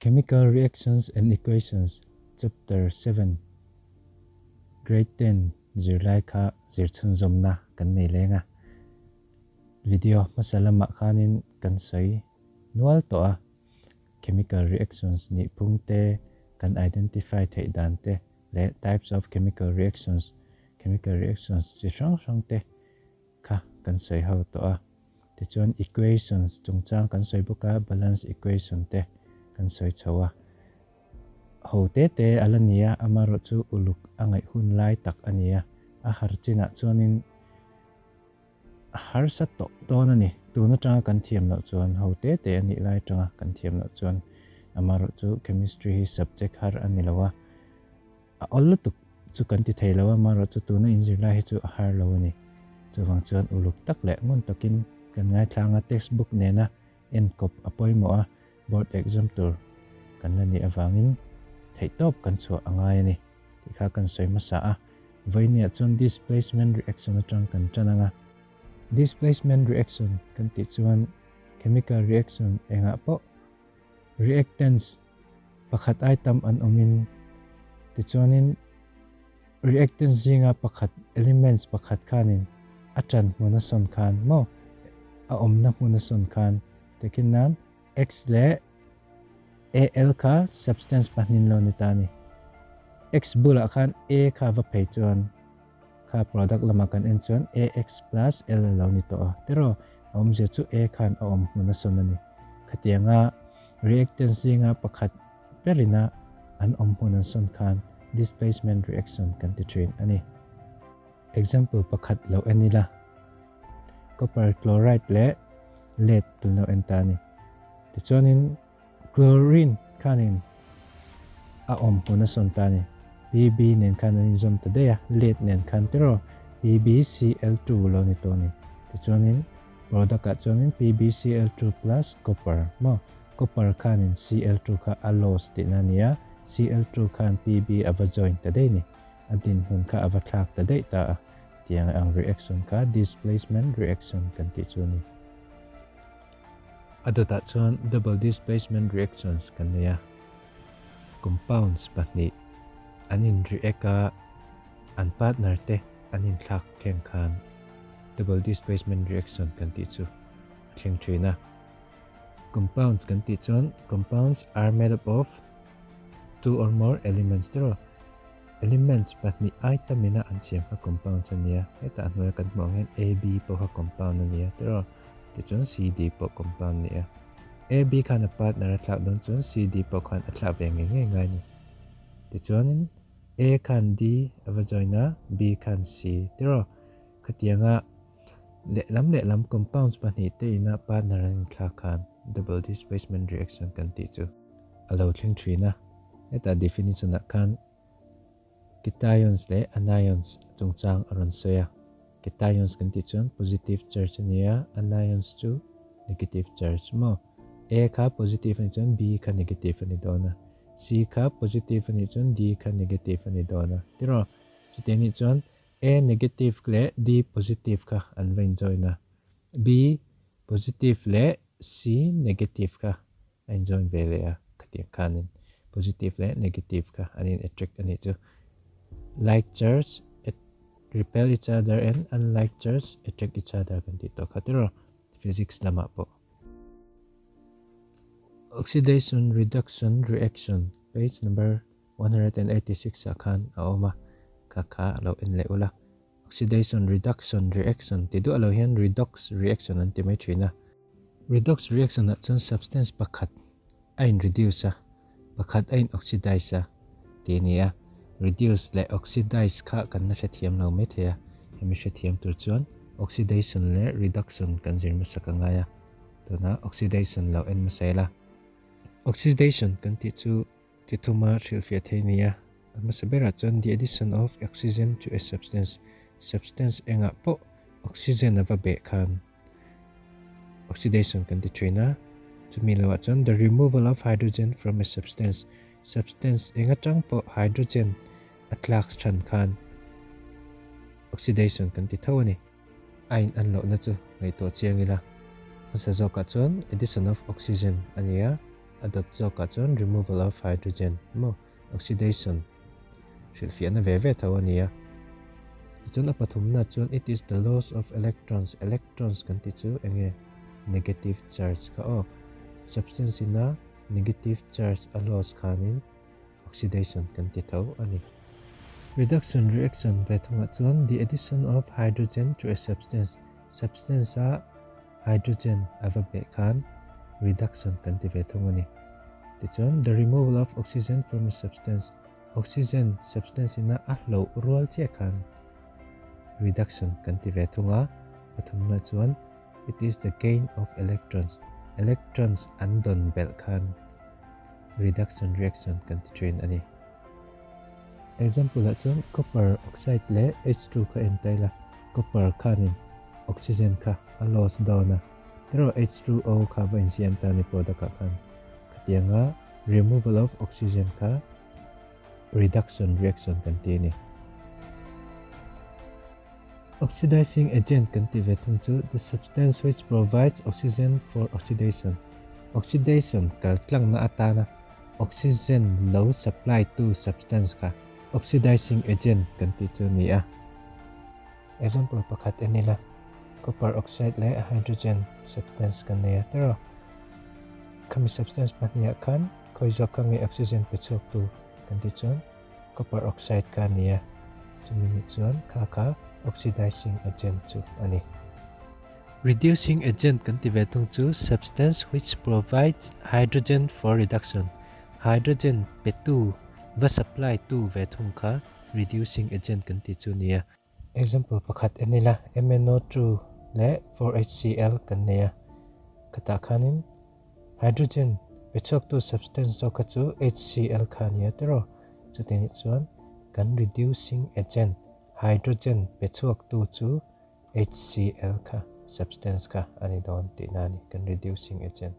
Chemical Reactions and Equations Chapter 7 Grade 10 zirlai kha zir chhunzawmna kan nei leng a. Video hmasa lamah khanin kan sawi nual tawh a. Chemical reactions nih phung te, kan identify theih dan te leh types of chemical reactions, chemical reactions chi hrang hrang te kha kan sawi ho tawh a. Tichuan equations chungchang kan sawi bawk a, balance equation te kan sawi chho a. Ho te te a la ni a, amaherawh chu uluk a ngaih hun lai tak a ni a. A har chinah chuanin a harsa tawh dawn a ni. Tun atanga kan thiam loh chuan ho te te a nih lai atanga kan thiam loh chuan amaherawh chu chemistry hi subject har a ni lo a. A awl lutuk chu kan ti thei lo a, amaherawh chu tuna inzir lai hi chu a har lo a ni. Chuvang chuan uluk tak leh ngun takin kan ngaithlang a, textbook nena enkawp a pawimawh a, board exam tur kan la nih avangin theihtawp kan chhuah a ngai a ni tih kha kan sawi hmasa a. Vawinia chuan displacement reaction atang kan tan ang a. Displacement reaction kan tih chuan chemical reaction engah pawh reactants pakhat ai tam an awmin tichuanin reactants zinga pakhat elements pakhat khanin a tan hmun a sawn khan maw a awmna hmun a sawn khan takin nan X leh Al kha substance pahnin lo ni ta a ni. X bulah khan A kha va phei chuan kha product lamah kan en chuan AX plus L a lo ni tawh a. Teraw a awmzia chu A khan a awm hmun a sawn a ni. Khatianga reactants zinga pakhat berina an awm hmun an sawn khan displacement reaction kan ti thin a ni. Example pakhat lo en ila, copper chloride leh lead kan lo en ta a ni. Tichuanin Chlorine khanin a awm hmun a sawn ta a ni. Pb nen khan an inzawm ta daih a, lead nen khan tiraw PbCl2 lo ni tawh a ni. Tichuanin product ah chuanin PbCl2 plus copper maw? Copper khanin Cl2 kha a loss tihna a ni a, Cl2 khan Pb a va join ta daih a ni. A dinhmun kha a va thlak ta daih ta a, tiang ang reaction kha displacement reaction kan tih chu a ni. A dawtah chuan double displacement reactions kan nei a, compounds pahnih an in react a, an partner te an inthlak thleng khan double displacement reaction kan tih chu a thleng thin a. Compounds kan tih chuan compounds are made up of two or more elements te rawh. Elements pahnih ai tamina an siam kha compounds a nia, hetah hnuaia kan hmuh ang hian AB pawh kha compound a nia te rawh. Tichuan CD pawh compound ni a. AB khan a partner a thlak dawn chuan CD pawh khan a thlak ve ngei ngei ngai a ni. Tichuanin A khan D a va join a, B khan C tiraw? Khatianga lehlam lehlam compounds pahnih te ina partner an inthlak khan double displacement reaction kan tih chu a lo thleng thin a. Hetah definition ah khan Cations leh anions chungchang a rawn sawi a. Cations kan tih chuan positive charge a ni a, anions chu negative charge maw? A kha positive a nih chuan B kha negative a ni dawn a, C kha positive a nih chuan D kha negative a ni dawn a, tiraw? Chutiang nih chuan A negative leh D positive kha an va injoin a, B positive leh C negative kha a injoin ve leh a, khatiang khanin positive leh negative kha an in attract a nih chu. Like charge repel each other and unlike charge attract each other kan tih tawh kha tiraw physics lamah pawh. Oxidation reduction reaction page number 186 ah khan a awm a, kha kha a lo en leh ula. Oxidation reduction reaction ti duah lo hian redox reaction an ti mai thin a. Redox reaction ah chuan substance pakhat a in reduce a, pakhat a in oxidize a tih a ni a. Reduce leh oxidize kha kan la hrethiam lo mai thei a, hemi hrethiam tur chuan oxidation leh reduction kan zir hmasa ka ngai a, tunah oxidation lo en hmasa ila. Oxidation kan tih chu Ti thuma hrilhfiah thei nia. A hmasa berah chuan the addition of oxygen to a substance, substance engah pawh oxygen a va beh khan oxidation kan ti thin a. Chumi loah chuan the removal of hydrogen from a substance, substance eng atang pawh hydrogen a tlak than khan oxidation kan ti tho a ni. A in an lohna chu ngaihtuah chiang ila. Hmasa zawkah chuan addition of oxygen a ni a. A dawt zawkah chuan removal of hydrogen maw oxidation hrilhfiahna ve ve tho a ni a. Tichuan a pathumna chuan it is the loss of electrons, electrons kan tih chu eng nge negative charge kha aw. Substance ina negative charge a loss khanin oxidation kan ti tho a ni. Reduction reaction ve thungah chuan the addition of hydrogen to a substance, substance a hydrogen a va beh khan reduction kan ti ve thung a ni. Tichuan the removal of oxygen from a substance, oxygen substance ina a hloh rual chiah khan reduction kan ti ve thung a. Pathumna chuan it is the gain of electrons, electrons an dawn belh khan reduction reaction kan ti thin a ni. Example ah chuan copper oxide leh H2 kha en ta ila, copper khanin oxygen kha a loss dawn a, teraw H2O kha va insiam ta ni product ah khan khatianga removal of oxygen kha reduction reaction kan ti a ni. Oxidizing agent kan tih ve thung chu the substance which provides oxygen for oxidation, oxidation kal tlangna atana oxygen lo supply tu substance kha oxidizing agent kan tih chu a ni a. Example pakhat en ila, copper oxide leh hydrogen substance kan nei a tiraw? Khami substance pahnih ah khan khawi zawk kha nge oxygen pe chhuak tu kan tih chuan copper oxide kha a ni a, chumi ni chuan kha kha oxidizing agent chu a ni. Reducing agent kan ti ve thung chu substance which provides hydrogen for reduction, hydrogen petu va supply tu ve thung kha reducing agent kan ti chu a ni a. Example pakhat en ila, MnO2 leh 4HCl kan nei a, khatah khanin hydrogen pe chhuaktu substance zawk kha chu HCl kha a ni a tiraw? Chuti nih chuan kan reducing agent hydrogen pe chhuaktu chu HCl kha substance kha a ni dawn tihna a ni, kan reducing agent.